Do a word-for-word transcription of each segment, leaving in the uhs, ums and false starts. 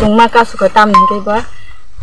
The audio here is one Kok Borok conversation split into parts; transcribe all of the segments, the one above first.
Chwng ma kasu kha tamni hwnkhe ba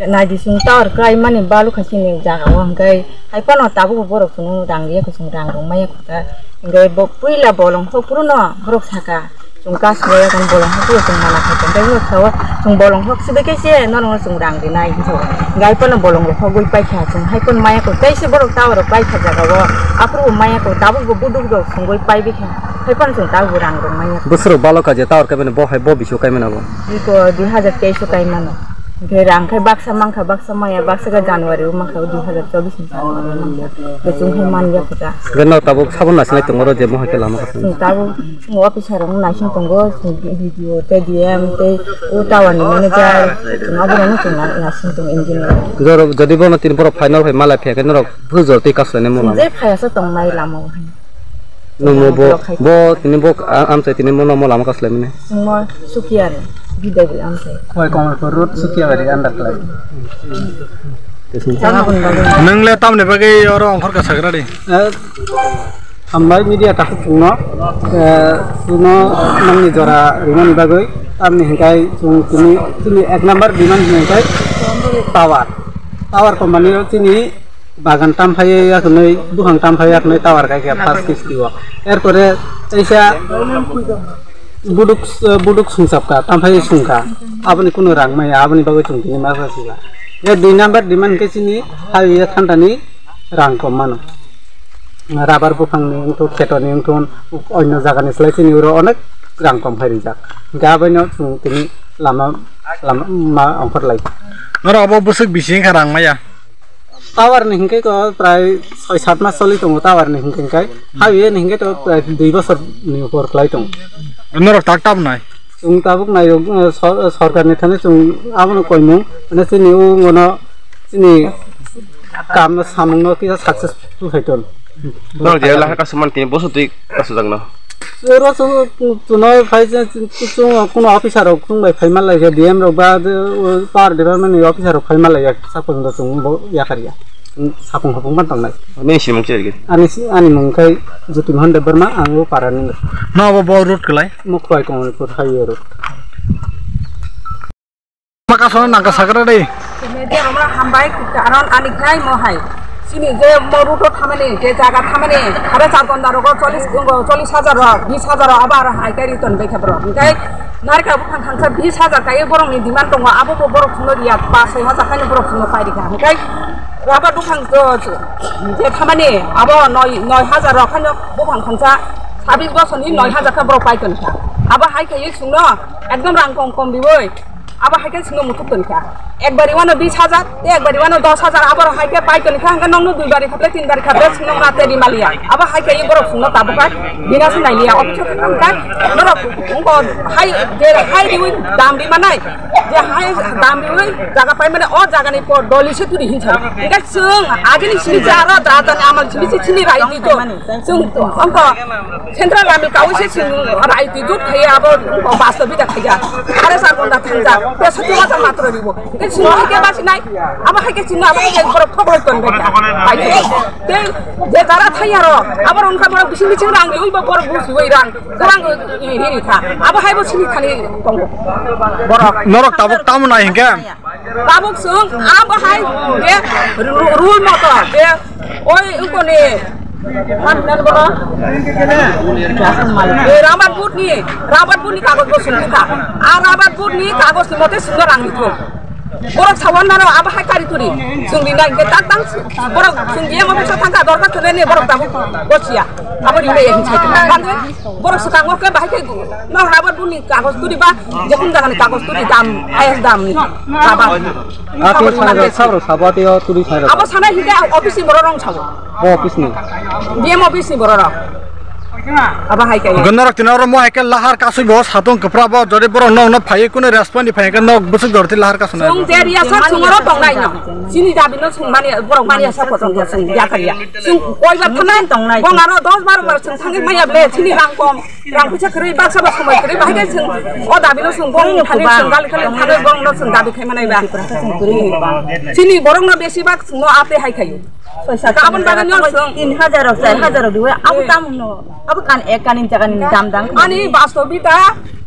naidi chwng tower kwlai mani balu kha chini jaga o hwnkhe hai phano tabuk borok chwng rang riya kha chwng rang rwng maya kha ta hwnkhe bo puila bolong hok phuru no borok saka chwng kasu ya kan bolong hok phuru chwng mana kha tongkhe hwnkhe o chwng bolong hok side khe se norok no chwng rang rinai hwnkhe o hwnkhe hai phano bolong rok hogwi paikha chwng hai phano maya kha tei se borok tower rok paikha jaga o aphuru bo maya kha tabuk bo buduk rok chwngwi paibi kha. Hai phano chwng tabuk rang rwng manya. Bwswrok balo kaijak tower kaimani bo hai bo bisingo kaimani abo. Iko dui hazar teis o kaimano. Hwnkhe rang khai baksa mankha, baksa maya, baksa khe January o mankha, dui hazar chobis ni January o mankha. Hwnkhe chwng khai manya kho ta. Hwnkhe no tabuk sabon nasinai tongo oro je mohai khe lama kaisa. Chwng tabuk chwng officer rok naising tongo, chwng B D O tei D M tei o tower ni manager, chwng abo rok no chwng naising tongo engineer. Jodi bono tini borok final bai malai phiya khe norok bwswk jora twi kasu lainai mung lama. Je phaiya sa tongnai lama o hai. Nwng bo, bo, tini bo, a-, amchai tini bo no mo lama kasu laimani. Nwng mo sukiya ni, bidai bai amchai. Khowai Kamalpur road, Sukiya bari under khlai. Nwng le tamni bagwi oro ongkhor ka sagra di? Eh, hambai media takhuk chwngno, eh, chwngno nangni jora rimani bagwi, tamni hwnkhe chwng tini, tini ek number demand hwnkhe tower. Tower company o chini bagan tamphai yakhnwi, buphang tamphai yakhnwi tower kaikha first kisti o. Erpore teisa buduk, buduk sungsapkha, tamphai sungkha. Aboni kuno rang maya, aboni bagwi chwng tini masa siba. Ye dui number demand khe chini highway thandani rang kom mano. Rubber buphangni wngthun, khetoni wngthun, onyo jagani slai chini oro onek rang kom phai rijak. Hwnkhe aboino chwng tini lama, lama ma ongkhor lai. Norok abo bwswk bisi wngkha rang maya? Tower ni hinkhe to prai soi sat mas choli tongo tower ni hinkhe hinkhe. Highway ni hinkhe to prai dui bosor ni upor kwlai tongo. Norok tak tabnai? Chwng tabuk nairok, eh, sor-, sorkarni thani chwng abono koimung, mane chini o ngono chini kamno samungno kisa successful khai ton. Norok je lahar kasu man tini boso twi kasu jakno. Oro chwng, chwngno phai je, chwng, chwng, kuno officer rok chwng bai phai manlai khe, D M rok ba, je, o, power department ni officer rok phai manlai ya, sak pojong chwng bo yakar ya. Chwng sapung hapung ban tongnai. Nini simung chirigit? Ani si, ani mung khai Jyoti Mohan Debbarma, ang o para ni. No, bo, bo road kwlai? Mukhwai Kamalpur highway road. Makasono nangka sakra dei. Media rokno hambai, karon ani khai mo hai. Chini je mo route o thamani, je jaga thamani, hare char gonda rogo chollish, chollish hajar rok, bish hajar rok, abo aro hai kai riton bai khe borok. Hingkai narikha buphang thangsa bish hajar kai borok ni demand tongo, abo bo borok chwngno riya, pash soi hajar kai borok chwngno pai rikha. Hingkai rubber buphang je thamani, abo noi, noi hajar rok haino buphang thangsa sabbish bosor ni noi hajar khe borok pai tonkha. Abo hai kai chwngno ekdom rang kom kom riwi. Abo hai khe chwngno muthuk tonkha. Ekbari wano bish hajar, tei ekbari wano dos hajar, abo hai khe pai tonkha, hingkhe nokno dui bari khaple, tin bari khaple chwngno mate rimaliya. Abo hai khe borok chwngno tabukha, bina se nailiya. Office o thangkha, norok wngkha hai, je hai riwi dam rimanai, je hai dam riwi jaga paimani, o jagani por doli se turi hinsa. Hingkhe chwng agini sini jaro, jajani amal sini, sini rai tito. Chwng wngkha. Central lamil kawi se chwng rai twi jut khaiya abo basto bida khaiya. Are sa gonda thangja. Te sotto hajar matro ribo. Te chwng hai khe basi nai. Abo hai khe chwng abo hai khe borok thok loi ton bai kha. Bai khe. Te je jara thaiya ro. Abo rong kha borok bising bising rang ri oi ba borok busi oi rang. Borang ri ri kha. Abo hai bo sini khani tongo. Borok. Norok tabuk tamo nai hinkhe? Tabuk chwng abo hai je ru-, rule moto je oi wngkoni man nang bono. Eh, Ramat Bud ni, Ramat Bud ni kagoj bo sungkha. A Ramat Bud ni kagoj ni mote sungno rang ni thung. Borok sawan naro abo hai kari turi. Sungdi nai ke tak tang borok sungdi amo bisa thangka dorkar thone ne borok tabuk gosia. Abo ni ne hin sai. Borok swkang o khe bahai khe no rubber buni kagoj turi ba, je kun jaga ni kagoj turi dam, highest dam ni rubber. Ati sabro sabro sabo ati o turi sai rok. Abo sanai hingke office ni borok rong sabo. Bo office ni. D M office ni borok rok. Abo hai khe. Gonorok tino oro mo hai khe lahar kasui bo satung kwpra bo jodi borok nok no phai kuno respond ni phai khe nok bwswk jor ti lahar kasuna. Sung je riya sa sung oro tongnai no. Sini dabi no sung mani borok mani sa kosong kosong ya kariya. Sung koi bar thanai tongnai. Bong aro dos bar bar sung thangwi maya ble sini rang kom. Rang puisa kwrwi baksa ba somoi kwrwi bahai khe chwng o dabi no chwng bong thani chwng gali khani thani bong no chwng dabi khai manai ba. Chini borok no besi bak chwng no ate hai khayo. Ka abon bagwi no chwng tin hajar rok char hajar rok diwi abo tam no abo kan ek kan in jaga ni dam dang. Ani bastobita